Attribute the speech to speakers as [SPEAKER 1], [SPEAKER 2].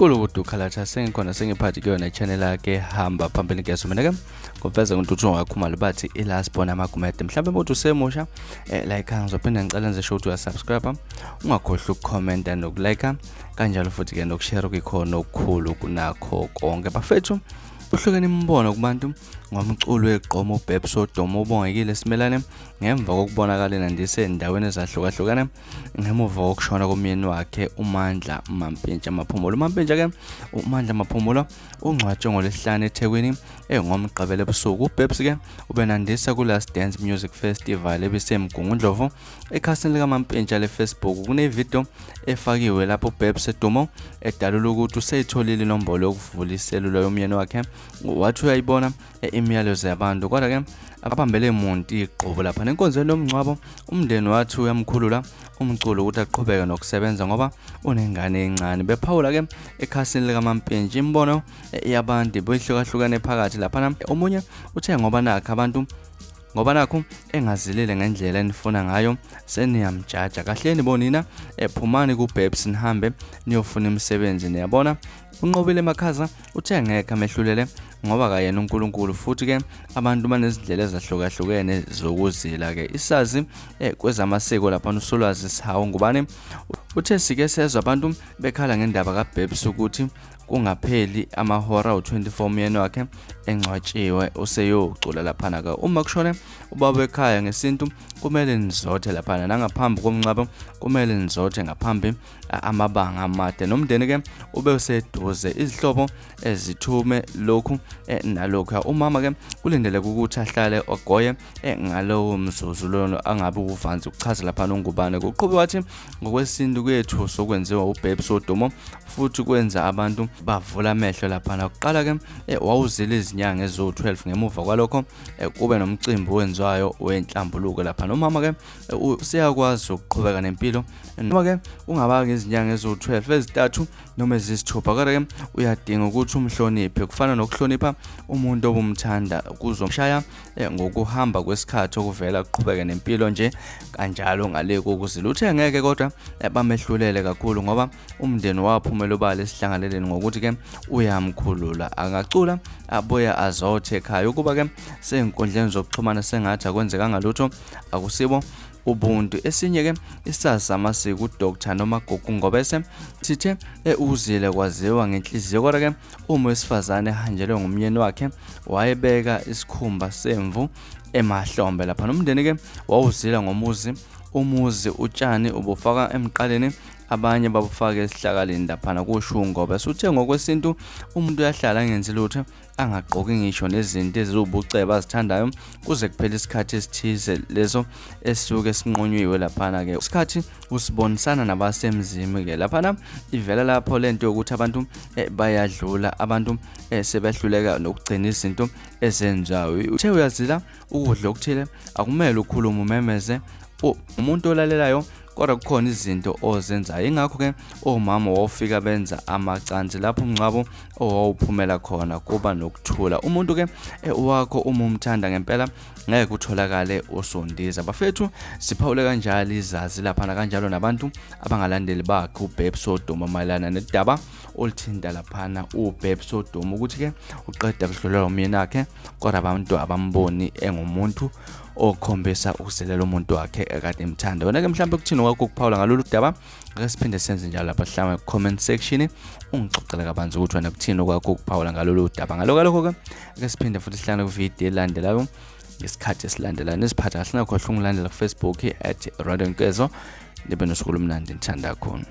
[SPEAKER 1] Kulukudu Khalatha sengikhona sengiphathi kuyona i-channel yakhe hamba phambili ngeso mina ke ngomfeza ngontuthu ngakhumalo bathi ilast born amagumede mhlawumbe ukuthi usemusha like ngizophinda ngicela nje show ukuthi uyasubscribe ungakhohlwa ukucomment nokulike kanjalo futhi ke nokushare kuyikhona okukhulu kunakho konke bafethu. Uhlukene imibono kubantu ngomculo wegqomo uBabes Wodumo ubongekile Simelane ngemva kokubonakala enandise endaweni ezahlukahlukene ngemuva kokushona komyeni wakhe uMandla Mampintsha Maphumulo. UMampintsha ke uMandla Maphumulo ungcwatshwe ngoLwesihlanu eThekwini engoMgqibelo ebusuku. UBabes ke ubenandisa ku-Last Dance Music Festival ebiseMgungundlovu. Ekhasini likaMampintsha le-Facebook kunevidiyo efakiwe lapho uBabes Dumo edalula ukuthi useyitholile inombolo yokuvula iselula yomyeni wakhe. Wathi uyayibona imiyalezo yabantu kodwa ke abambele muntu igqubu lapha nenkonzweni yomngcwabo. Umndeni wathi uyamkhulula umculo ukuthi aqhubeke nokusebenza ngoba unengane encane. Bephawula ke ekhasini likaMampintsha imibono yabantu beyihlukahlukene phakathi laphana. Omunye uthe ngoba nakho abantu ngoba nakhu engazilile ngendlela enifuna ngayo seniyamjaja kahleni bonina, ephumani kuBabes nihambe niyofuna imisebenzi niyabona. Unqobile Makhaza uthe ngeke amehlulele ngoba kayena uNkulunkulu futhi ke abantu banezindlela ezahlukahlukene zokuzila ke. Isazi kwezamasiko lapha uSolwazi Sihawu Ngubane uthe sike sezwa abantu bekhala ngendaba kaBabes ukuthi kungapheli amahora u-24 umyeni wakhe engcwatshiwe useyocula laphana ke. Uma kushone ubaba ekhaya ngesintu kumele nizothe laphana nangaphambi komngcwabo kumele nizothe ngaphambi amabanga amade nomndeni ke ube useduze izihlobo ezithume lokhu nalokhu. Umama ke kulindeleke ukuthi ahlale ogoye ngalowo mzuzu lona angabe uvanzi ukuchaza laphana uNgubane. Kuqhube wathi ngokwesintu kwethu sokwenziwa uBabes Wodumo futhi kwenza abantu bavula amehlo laphana. Kuqala ke wawuzila izinyanga eziwu-12 ngemuva kwalokho kube nomcimbi owenziwayo wenhlambuluko laphana. Umama ke useyakwazi ukuqhubeka nempilo noma ke ungabanga izinyanga eziwu-12 ezintathu noma eziyisithupha, kodwa ke uyadinga ukuthi umhloniphe kufana nokuhlonipha umuntu obumthanda kuzomshaya ngokuhamba kwesikhathi okuvela kuqhubeke nempilo nje kanjalo ngale kokuzila. Uthe ngeke kodwa bamehlulele kakhulu ngoba umndeni waphumela obala esihlangaleleni ngokuthi ke uyamkhulula angacula abuye azothe ekhaya. Ukuba ke seyinkundleni zokuxhumana sengathi akwenzekanga lutho akusibo ubuntu. Esinye ke isazi samasiko uDr Nomagugu Ngobese sithe uzile kwaziwa ngenhliziyo kodwa ke uma wesifazane ehanjelwe ngumyeni wakhe wayebeka isikhumba semvu emahlombe lapha. Nomndeni ke wawuzila ngomuzi umuzi utshani ubufaka emqaleni abanye babufaka esihlakaleni laphana kusho uNgobese. Uthe ngokwesintu umuntu uyahlala engenzi lutho angagqoki ngisho nezinto eziwubucebo azithandayo kuze kuphele isikhathi esithize leso esisuke sinqunywiwe laphana ke. Isikhathi usibonisana nabasemzini ke laphana ivela lapho lento yokuthi abantu bayadlula abantu sebehluleka nokugcina izinto ezenziwayo. Uthe uyazila ukudla okuthile akumele ukhulume umemeze umuntu olalelayo kodwa kukhona izinto ozenzayo. Ingakho ke omama wawufika benza amacansi lapho umngcwabo owawuphumela khona kuba nokuthula. Umuntu ke wakho uma umthanda ngempela ngeke utholakale usondiza. Bafethu siphawule kanjalo izazi laphana kanjalo nabantu abangalandeli bakhe uBabes Wodumo mayelana nedaba oluthinta laphana uBabes Wodumo ukuthi ke uqeda kudlulelwa umyeni wakhe kodwa abantu abamboni engumuntu okhombisa ukuzelela umuntu wakhe ekade emthanda. Wena ke mhlawumbe kuthini kwakho ukuphawula ngalolu daba? Ake siphinde senze njalo lapha hlangana comment section ungixoxele kabanzi ukuthi wena kuthini kwakho ukuphawula ngalolu daba. Ngalokho lokho ke ake siphinde futhi sihlangane ku-video elandelayo ngesikhathi esilandelayo. Nisiphatha kahle, ningakhohlwa ungilandela ku-Facebook at Radio Nkezo. Nibe nosuku olumnandi, ngithanda kakhulu.